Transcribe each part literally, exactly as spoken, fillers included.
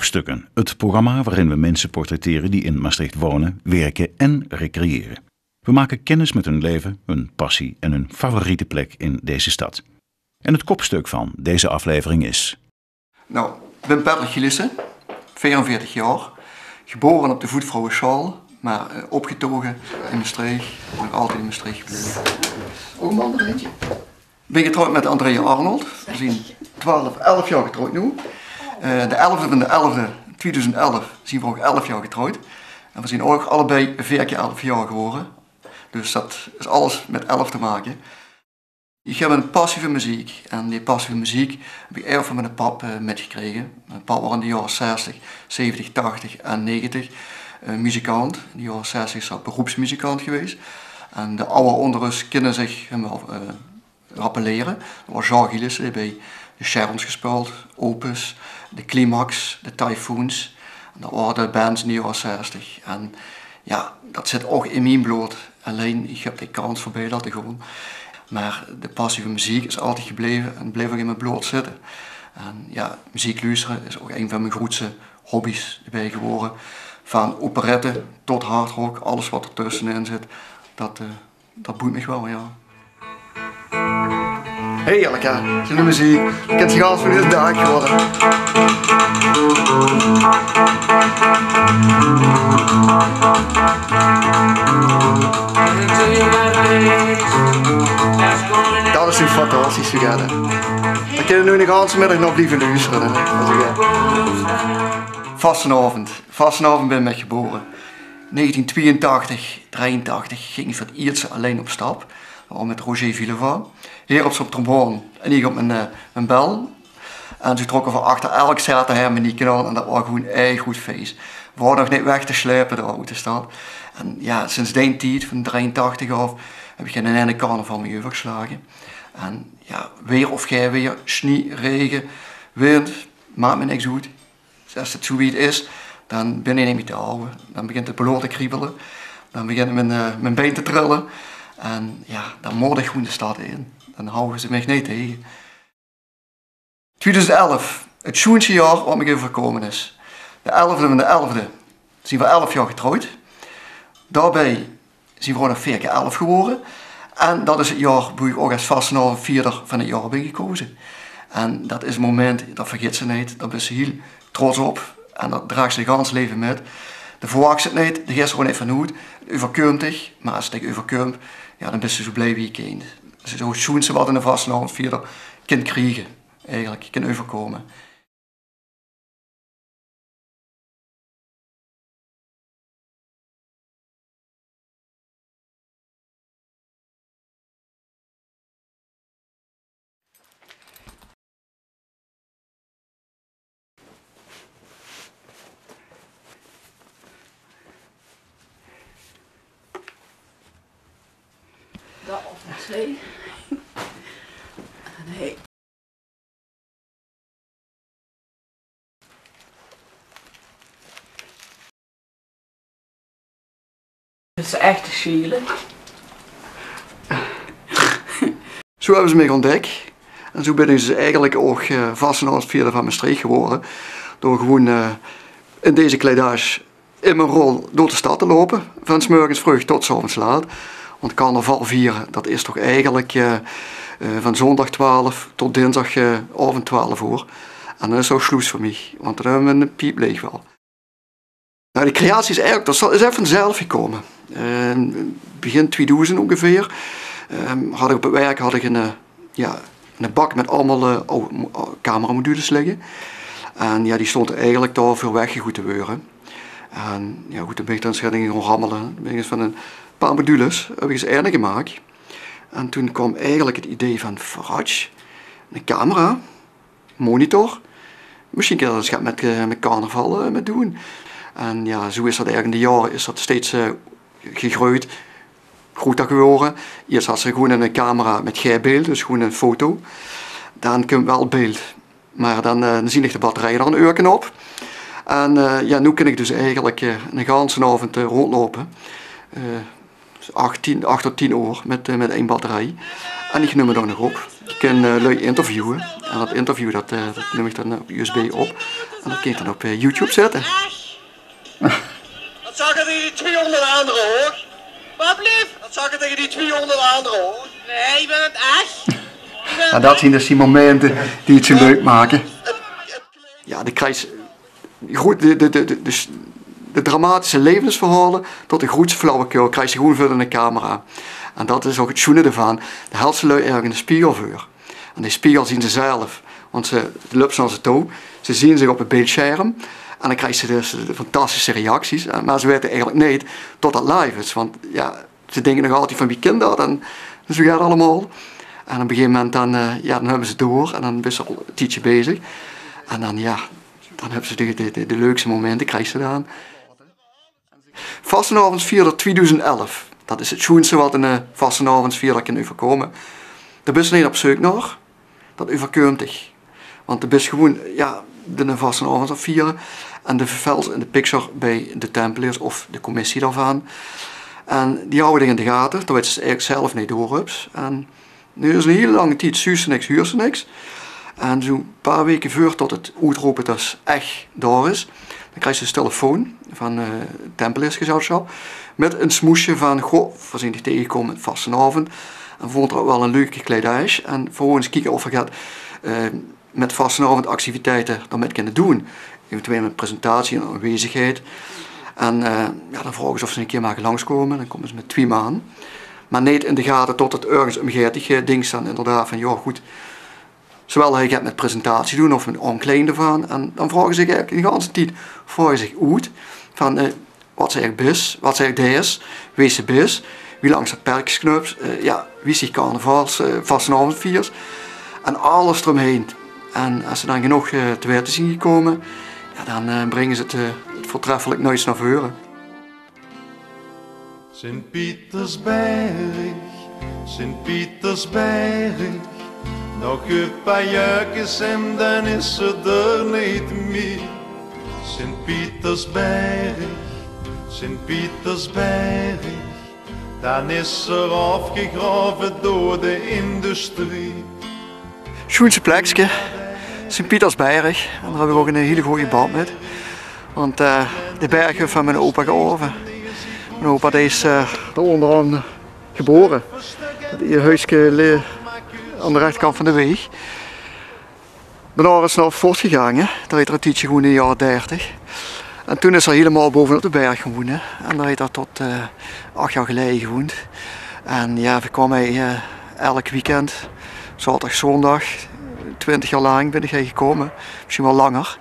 Kopstukken, het programma waarin we mensen portretteren die in Maastricht wonen, werken en recreëren. We maken kennis met hun leven, hun passie en hun favoriete plek in deze stad. En het kopstuk van deze aflevering is... Nou, ik ben Patrick Gillissen, veerenveertig jaar, geboren op de Voetvrouwesjaol, maar eh, opgetogen in Mestreech, nog altijd in Mestreech gebleven. Ook een mandarijntje. Ik ben getrouwd met Andrea Arnold. We zien twaalf, elf jaar getrouwd nu. Eh, de elfde van de elfde tweeduizend elf zien we ook elf jaar getrouwd. En we zien ook allebei veer keer elf jaar geworden. Dus dat is alles met elf te maken. Ik heb een passie voor muziek. En die passie voor muziek heb ik erg van mijn pap eh, metgekregen. Mijn pap was in de jaren zestig, zeventig, tachtig en negentig eh, muzikant. In de jaren zestig is hij beroepsmuzikant geweest. En de ouwe onder us kennen zich hem wel eh, rappelleren. Dat was Jean Gillissen, die bij de Sharons gespeeld, Opus, de Climax, de Typhoons. En dat waren de bands in de jaren zestig. En ja, dat zit ook in mijn blood. Alleen, ik heb de kans voorbij laten gaan. Maar de passie voor muziek is altijd gebleven en blijft ook in mijn blood zitten. En ja, muziek luisteren is ook een van mijn grootste hobby's erbij geworden. Van operette tot hardrock, alles wat er tussenin zit, dat eh, dat boeit mich wel, ja. Heerlijk, hè? Zo'n muziek. Kent zich alles van de dag geworden. Dat is toch fantastisch, hè? Daar kunnen we nu de ganse middag nog blijven luisteren, hè? Als ik, eh, Vastenavond. Vastenavond ben ik geboren. Negentien tweeëntachtig, drieëntachtig ging ik voor het eerst alleen op stap. Dat was met Roger Villevant. Heer op zijn trombone en ik op mijn, eh, mijn bel. En ze trokken van achter elk cert de harmonieken aan en dat was gewoon erg goed feest. We waren nog niet weg te slepen door uit de stad. En ja, sinds die tijd, van drieëntachtig af, heb ik geen ene carnaval meer overgeslagen. En ja, weer of geen weer, snie, regen, wind, maakt me niks uit. Dus als het zo wied is, dan ben ik niet meer te houden. Dan begint het beloor te kriebelen. Dan begint mijn, eh, mijn been te trillen. En ja, dan moet ik gewoon de stad in. Dan houden ze mich niet tegen. Tweeduizend elf, het sjoenste jaar wat mich overkomen is. De elfde van de elfde zien we elf jaar getrouwd. Daarbij zien we gewoon nog veer keer elf geworden. En dat is het jaar boe ik ook als vastenavondvierder van het jaar ben gekozen. En dat is een moment, dat vergits se niet. Daar bes se heel trots op. En dat draags se je gans leven met. De verwachts het niet, de geis er gewoon even uit. Het overkumt dich, maar als het dich overkumt, ja, dan bes se zo blij wie je kind. Dat is zo het sjoenste wat een vastenavondvierder kan krijgen, eigenlijk, kan overkomen. Dat op de twee. En hey. Dat is echt te zielig. Zo hebben ze mich ontdekt. En zo ben ik dus eigenlijk ook eh, vastenavondvierder van Mestreech geworden. Door gewoon eh, in deze kleidage in mijn rol door de stad te lopen. Van 's morgens vroeg tot 's avonds laat. Want carnaval vieren, dat is toch eigenlijk eh, eh, van zondag twaalf tot dinsdag eh, avond twaalf uur. En dan is het ook sloes voor mich, want dan hebben we een piep leeg wel. Nou, die creatie is eigenlijk, dat is even vanzelf gekomen. Eh, begin tweeduizend ongeveer eh, had ik op het werk had ik een, eh, ja, een bak met allemaal eh, oude mo- eh, cameramodules liggen. En ja, die stond er eigenlijk daar voor weggegoed te worden. En ja, goed, dan ben ik dan eens gaan rammelen. Dan ben ik eens van een paar modules heb ik eens eine gemaakt. En toen kwam eigenlijk het idee van: verrats, een camera, monitor. Misschien kan je dat eens gaan met, eh, met carnaval eh, met doen. En ja, zo is dat eigenlijk in de jaren is dat steeds eh, gegroeid, groter geworden. Eerst had ze gewoon een camera met geen beeld, dus gewoon een foto. Dan komt wel beeld, maar dan, eh, dan zien ik de batterijen er een uurken op. En eh, ja, nu kan ik dus eigenlijk eh, een ganse avond eh, rondlopen. Eh, acht, tien, acht tot tien uur met, eh, met één batterij. En ik neem het dan nog op. Ich kin, eh, lui interviewe. En dat interview, dat, eh, dat num ich dan op U S B op. En dat kin ich dan op, eh, YouTube zitte. Dat zag ich taege die twie ónger andere, huur. Wat blief? Dat zag ich taege die twie ónger andere, huur. Nae, ich bin 't ech. Ich bin 't ech. En dat zien dus die momente die 't zo leuk make. Jao, de kriegs groet, de, de, de, de, de s-, de dramatische levensverhaole tot de groetste flauwekul kriegs se gewoen veur de camera. En dat is ouch 't sjoene d'rvan. Dao hèls se lui eigelik 'ne spiegel veur. En dee spiegel zien ze zelf, want ze löp nao ze touw. Ze zien zich op 't beeldsjerm. En dan kriegs se dus de fantastische reacties. En, mer ze weite eigelik neet tot dat live is. Want jao, ze dinke nog altied van: wie kin dat? En zo geit 't allemaol. En op e gegeve moment dan, eh, jao, dan höbbe ze 't door en dan bis se al e tiedsje bezig. En dan, jao, dan höbs se de, de, de, de leukste momente, kriegs se dan. Vastelaovesvierder twiedoezend elf. Dat is 't sjoenste wat 'ne, eh, vastelaovesvierder kin euverkómme. Dao bis se neet op zeuk nao. Dat euverkump dich. Want de bis gewoen, jao, de vastelaovend aan 't viere. En de vervèls in de picture bie de Tempeleers of de commissie daovan. En die hawwe dich in de gate, terwiel se 't eigelik zelf neet doorhöbs. En noe is 'ne hiele lange tied, zuus se niks, huurs se niks. En zoe'n paar weke veurtot 't oetrope dus ech dao is, dan kriegs se 'ne telefoon van, eh, 't Tempeleersgezelsjap mit e smoesje van: goh, veer zien dich taengegekómme vastelaovend. En vónge d'r ouch waal 'n leuke kleidage. En veer wouwe ins kieke of veer get, eh, mit vastelaovendactiviteite dao mit kinne doon. Eventueel mit presentatie en aanwezigheid. En, eh, jao, dan vraoge ze of ze 'ne kier mage langskómme. Dan kómme ze mit twie man. Mer neet in de gate tot 't örges um geit. Die, eh, dinke dan inderdaad van: jao, good. Ze wille eigelik get mit presentatie doon of mit aonkleie d'rvan. En dan vraoge ze eigelik de ganse tied, vraoge ze oet van, eh, wat se eigelik bis, wat se eigelik deis, wee se bis, wie lang se perkes knöps, eh, jao, wie se carnavals, eh, vastelaovend viers. En alles d'rumhaer. En es ze dan genóg, eh, te weite zien gekómme, jao, dan, eh, bringe ze 't, eh, 't veurtreffelik nuits nao veure. Sint-Pietersberg, Sint-Pietersberg. Nog e paar jaorkes en dan is ze d'r neet mie. Sint-Pietersberg, Sint-Pietersberg. Dan is ze aofgegrave door de industrie. Sjoenste plekske, Sint-Pietersberg. En dao höb ich ouch 'ne hiele goje band mit. Want, eh, de berg höb ich van miene opa geërf. Miene opa, dee is, eh, dao óngeraan gebore. Dat huuske ligk aan de rechterkant van de waeg. Daonao is 'r nao Vors gegange. Dao haet 'r e tiedsje gewoend, in de jaore dertig. En toen is 'r hielemaol bovenop de berg goon woene. En dao haet 'r tot, eh, ach jaor geleie gewoend. En jao, veer kwame, eh, elk weekend, zaoterdig, zóndig, twintig jaor laank bin ich hie gekómme. Mesjien waal langer.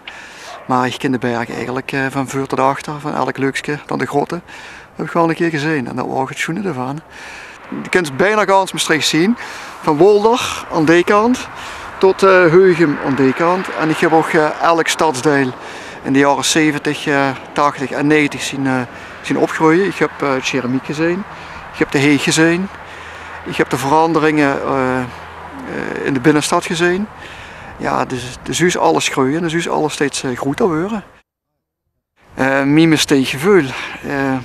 Mer ich kin de berg eigelik, eh, van veur tot achter, van elk leukske, dan de grotte, höb ich waal 'ne kier gezeen. En dat waor ouch 't sjoene d'rvan. De kins bijna gans Mestreech zien. Van Wolder aan dee kant tot, eh, Heugem aan dee kant. En ich höb ouch, eh, elk stadsdeil in de jaore zeventig, eh, tachtig en negentig zien, eh, zien opgreuje. Ich höb, eh, 't Ceramiek gezeen. Ich höb de Heeg gezeen. Ich höb de veranderinge, eh, eh, in de binnestad gezeen. Jao, dus, dus zuus alles greuje, dus zuus alles steeds, eh, groeter weure. Eh, mie Mestreechgeveul. Eh,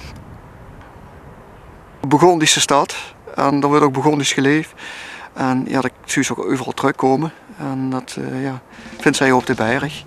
Bourgondische stad. En d'r weurt ouch Bourgondisch geleef. En jao, dat zuus se ouch euveral trökkómme. En dat, eh, jao, vinds se hie op de berg.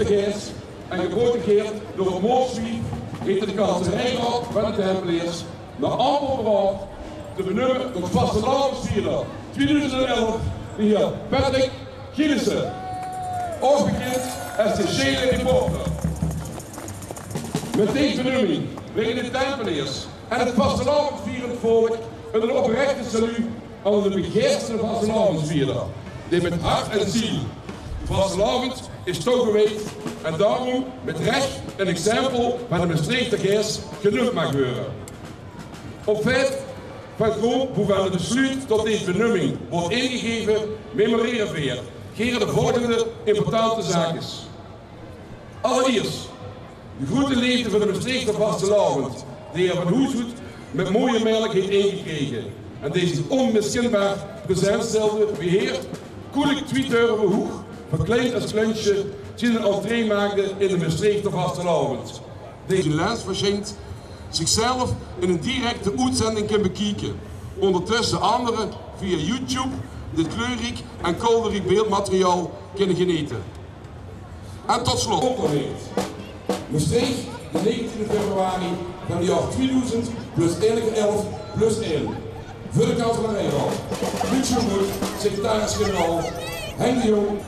Geëerd en geprotegeerd door 't Moorswief, heet de kanserijraod van de Tempeleers nao aantal beraod te benumme tot vastelaovesvierder twiedoezend elf de heer Patrick Gillissen, ouch bekind es de Gele Reporter. Mit dees benumming bringe de Tempeleers en 't vastelaovendvierend volk 'n oprechte salu aan de begeisterde vastelaovesvierder, dee mit hart en ziel de vastelaovend is tougewijd en daorum mit rech 'n exempel van de Mestreechter geis genump maag weure. Op feit van groond boevan 't besluut tot dees benumming weurt ingegeve, memorere veer Heren, de volgende importante zaak is: allereerst de groete leefde van de Mestreechter vastelaovend, die heer van hoes oet met mooie melk heet ingekrege en die zich onmiskenbaar present stelde wie heer, koelik twie turve hoeg, verkleid es kleunsje, zien entree maakde in de Mestreechter vastelaovend. Deze lens verschijnt zichzelf in een directe oetzending kan bekieke, ondertussen andere via YouTube dit kleurriek en kolderriek beeldmateriaal kunnen genieten. En tot slot: Opgericht Mestreech, de negentiende februari van de jaor tweedoezend plus elf plus ein. Veur de kanselarij, Luc Sjoenboet, secretaris-generaal, Henk de Jong,